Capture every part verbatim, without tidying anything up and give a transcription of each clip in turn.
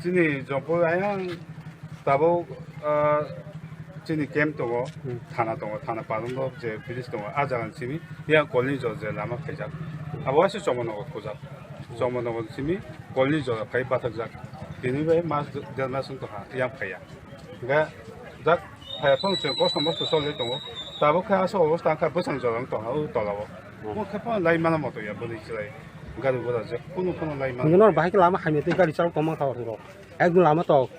Chini Jampui ayang tabuk, ah, chini camp tongo, hmm, thana tongo, thana paron je village tongo, a jaga ni simi yang kolni jora je lama khaijak. Abo waisa Chomornagar khujak. Chomornagar simi kolni jora khai bathakjak. Tini bai mas, der mas wng tongkha, yang phaiya. Hingkhe jak phaiya phano chwng kosto mosto choli tongo. Tabuk khe aswk obostha wngkha bwsang jora wng tongkha o tola o. Omo khe phano lai mano moto ya bwrwi chwrai. Gari gura je kunu phano lai mano. Hingkhe nor bahai khe lama hamya tei gari chalo tongma kha orok. Ekdom lama tok.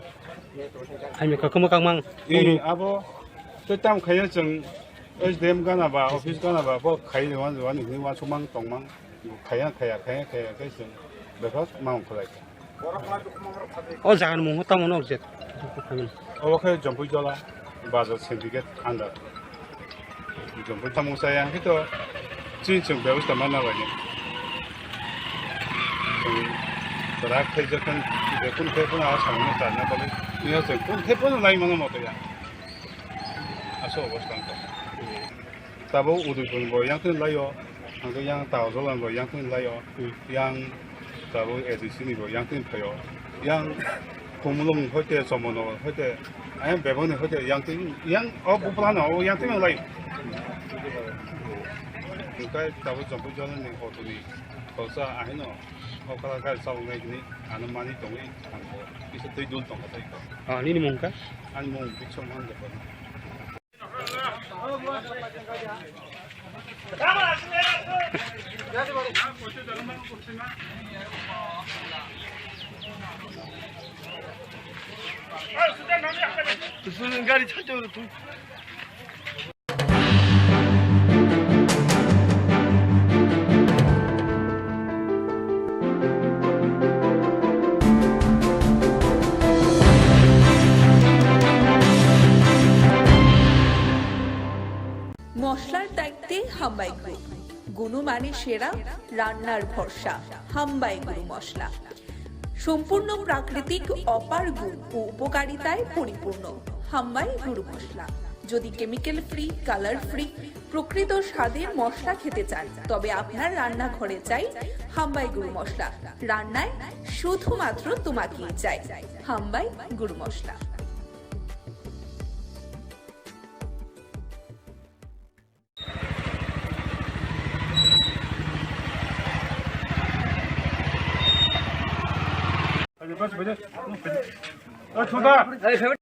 Hamya kha kwma kakmang. E, abo tei tam khaiya chwng S D M gana ba, office gana ba, bo khai rwani, rwani hwnwi uansukmang tongmang. Khaya, khaya, khaya, khaya, khe chwng bebak ma ongkholai kha. O jaga ni mung tamo no je? Obo khe Jampui Jola, Bazar Syndicate under. Jampui tamo saya khe to chini chwng bebostha ma nalaini. Chwng kwrak khe jokhon je kun khe kun a samung charna bagwi. Iya chwng kun khe kun lai mano moto ya. Aswk obostha wngkha. Tabuk Udaipur bo yang twi laio, hingkhe yang Taojolan bo yang twi laio, hmm, yang tabuk A D C ni bo yang twi phaio, yang Khumulwng hoite Chomornagar hoite, ayang bebak ni hoite yang twi, yang o bupla no o yang twi laio. Hingkhe tabuk Jampui Jola ni auto ni khoroksa ahino o kala gari chalok nai hwnwi ano manwi tongwi ang bo kisa twi dul tongkha tei kho. Ah, nini mung kha? Ani mung Biksom Hanjapani. মশলার দায়িত্বে হাম্বাই গ্রুপ। গুণমানে সেরা, রান্নার ভরসা, হাম্বাই গুরু মশলা। সম্পূর্ণ প্রাকৃতিক, অপার গুণ ও উপকারিতায় পরিপূর্ণ হাম্বাই গুরু মশলা। যদি কেমিক্যাল ফ্রি, কালার ফ্রি, প্রকৃত স্বাদের মশলা খেতে চান, তবে আপনার রান্নাঘরে চাই হাম্বাই গুরু মশলা। রান্নায় শুধুমাত্র তোমাকেই চাই হাম্বাই গুরু মশলা।